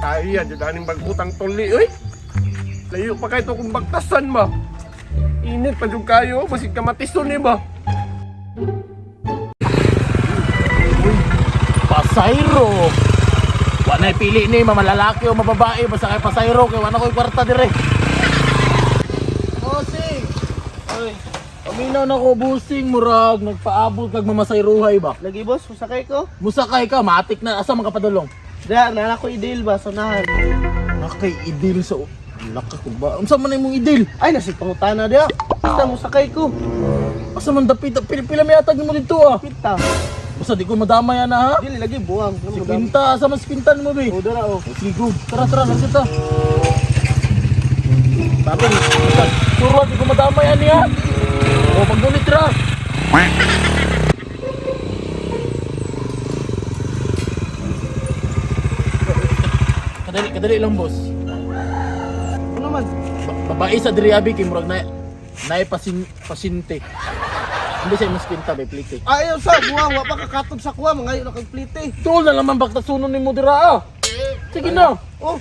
Ay, yan, dyan aning bagutang tuli, oy. Layo pa kayo ito kung bagtasan ba. Init pa dyan kayo, basig kamatison eh ba. Pasayro. Wa na pili ni mamalalaki o mababae basta kay pasayro kay wa na koy kwarta dire. Bossing. Oy, paminaw na ko busing murag nagpaabot kag mamasayrohay ba. Lagi boss, musakay ko. Musakay ka matik na asa man ka padulong. Diya, nana ko ideal ba sa unahan. Nakay idil sa laka ko ba? Unsa man imong idil? Ay, nasi pangutana diya. Basta musakay ko. Asa man dapit pila pila may atag nimo dito ah. Kita. Basta di ko madamay ana ha. Dili lagi buwang. Si Quinta, asa man si Quinta nimo be? O dara oh. Sige, go. Tara, tara, lang kita. Sabi, basta, suro, di ko madamay ani ha. O, paggunit ra. Kadali, kadali lang, boss. Ano man? Babae sa diri abi kay murag na naay pasin pasinte. Hindi siya mas kwenta bay plite. Ayaw sa buwang, wa pa kakatog sa kuwa, mangayo na kag plite. Tuol na naman bakta sunon nimo dira ah. Sige na. Oh,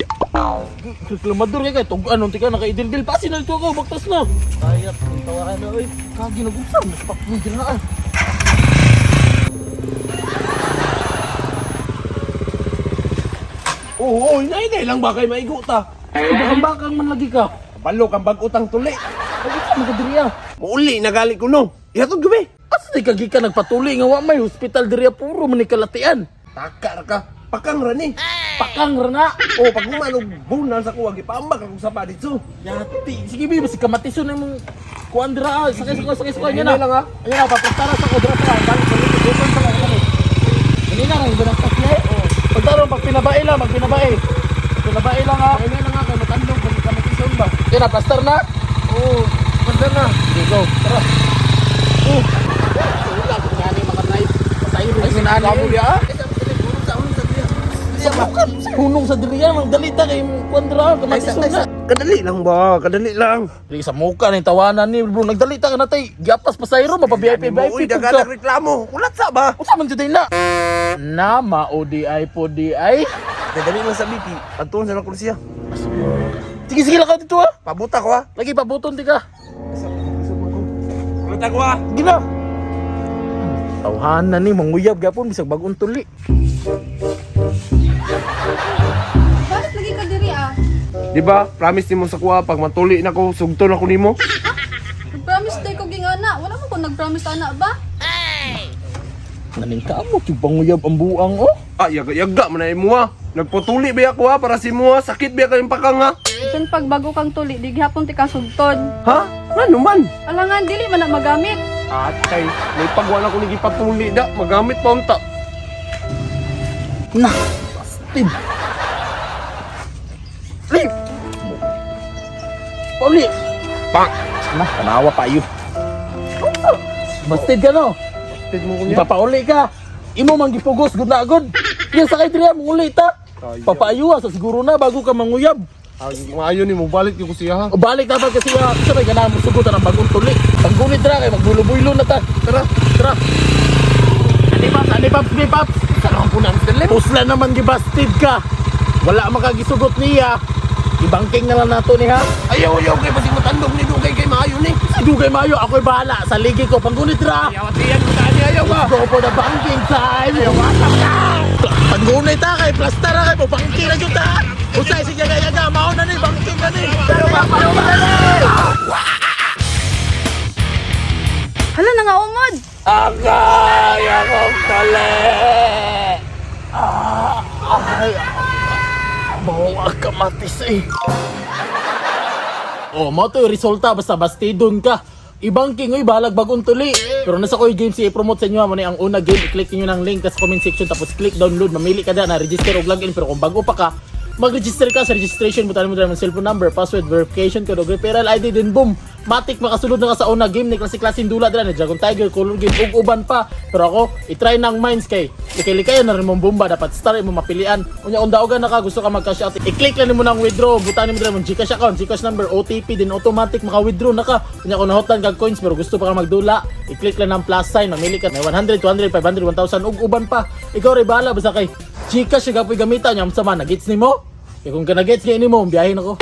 Reklamador kay kay tug anon tika nakaidildil pasin na dito ako baktas na. ayat ang tawahan na oy. Kagi nagusam mas pa mo dira ah. Oo, oo, inay lang ba kay maigo ta. Bakang-bakang man lagi ka. Kabalo kang bagutang tuli. Nagusam man ka diri ah. Muuli, nagali ko no. Ihatod gabi. Asa di ka gikan nagpatuli nga wa may hospital diri ah, puro man ni kalatian. Taka ra ka. Pakang ra ni. Pakang ra na. Oh, pag human og bunal sa kuwa, gipaambak akong sapa dito. Yati. Sige bi basi kamatison imong kuan dira ah. Sakay sakay sakay sakay Hinay na. lang, ah. Ayan na paplastara sa ko dira sa balik balik balik sa ko. Kanina ra yung banang tasle. Pagdaron pag pinabae lang, pag pinabae. Pinabae lang ah. Hinay lang ha, kay matandog, kay kamatison ba. Yan na, plaster na. Oo, basta na. Sige, go. Tara. Oh. Wala ko nga ni mga drive. Pasayro Ay, yung nani. kamo diya, ah. Sa bukan, sa hunong sa diriya, ang dalita kay kuan dira, kamatison na. Kadali lang ba? Kadali lang. Dili sa muka ni tawanan ni bro, nagdalita ka na tay. Giapas pasayro, mapa VIP Mo, uy, VIP pud dagan ka. reklamo. Kulat sa ba? Unsa man jud na? Na mao di ay po di ay. Kadali lang sa BP. Adtuon sa lang siya. Sige sige lang ka dito ah. Pabuta ko ha. Lagi pabuton di ka. Kulat ako ha. Gina. Tawhanan ni manguyab gyapon bisag bag-ong tuli. Bakit lagi ka diri ah? Di ba? Promise nimo sa kuha pag matuli na ko, sugton ako nimo. Nag-promise day ko gingana. Wala mo ko nag-promise ana ba? Naning kamo yung panguyab ang buang oh. Ah, yaga yaga man na imo ha. Nagputuli ba ako ha para si mo ha. Sakit ba kayong pakang ha? Bisan pag bago kang tuli, di gihapon ti kasugton. Ha? Ngano man? Alangan dili man na magamit. Atay, may pagwala ko ni gipatuli da, magamit pa unta. Na, bastid. Li. Pauli. Pak. Na, tanawa pa ayo. Bastid ka no. Bastid mo ko niya. Ipapauli ka. Imo man gipugos gud na gud. Yan sakay diri manguli ta. Papaayo ah, sa siguro na bago ka manguyab. Ay, maayo ni mo balik yung ko siya ha. O balik dapat kasi ah, sa may ganahan mo sugot ang bagong tuli. Panggunit ra kay magbulo-bulo na ta. Tara, tara. Ani paps, ani paps, ni paps. Sa lang po nang sila. Pusla naman gibastid ka. Wala makagisugot niya. Ibangking na lang nato niya. Ayaw, ayaw kay basig matandog ni dugay kay maayo ni. Si Dugay Mayo, ako'y bahala. Sa ligi ko, panggunit ra. Ayaw atiyan mo tani ayaw ba. Let's go for the banking time. Panggunit ta kay plaster ra kay bangking na jud ta. Usay sige yaga yaga mao na ni bangking na ni. Ayaw ba na ni. Hala na nga umod. Agay akong tali. Ah, ay, bawa kamatis eh. Oh, mo to yung resulta basta bastidon ka. Ibang king oy balag bagong tuli. Pero nasa koy games i-promote sa inyo ha, mo ni ang una game i-click niyo ng link sa comment section tapos click download mamili ka da na register og login pero kung bago pa ka mag-register ka sa registration butan mo dira ang cellphone number, password, verification code ug referral ID din boom. Matik makasulod na ka sa una game ni klase-klaseng dula dira ni Dragon Tiger, Color Game ug uban pa. Pero ako i-try nang mines kay likay-likayan na rin mong bomba dapat star imo mapilian. Unya kung daogan na ka gusto ka mag-cash out, i-click lang nimo nang withdraw, butan nimo dira mong GCash account, GCash number, OTP din automatic maka-withdraw na ka. Unya kung nahotan kag coins pero gusto pa ka magdula, i-click lang ng plus sign, mamili ka may 100, 200, 500, 1,000 ug uban pa. Ikaw ray bahala basta kay GCash siya gapoy gamitan nya unsa man nagits nimo? Kaya kung kanagets kay nimo, biyahe na ko.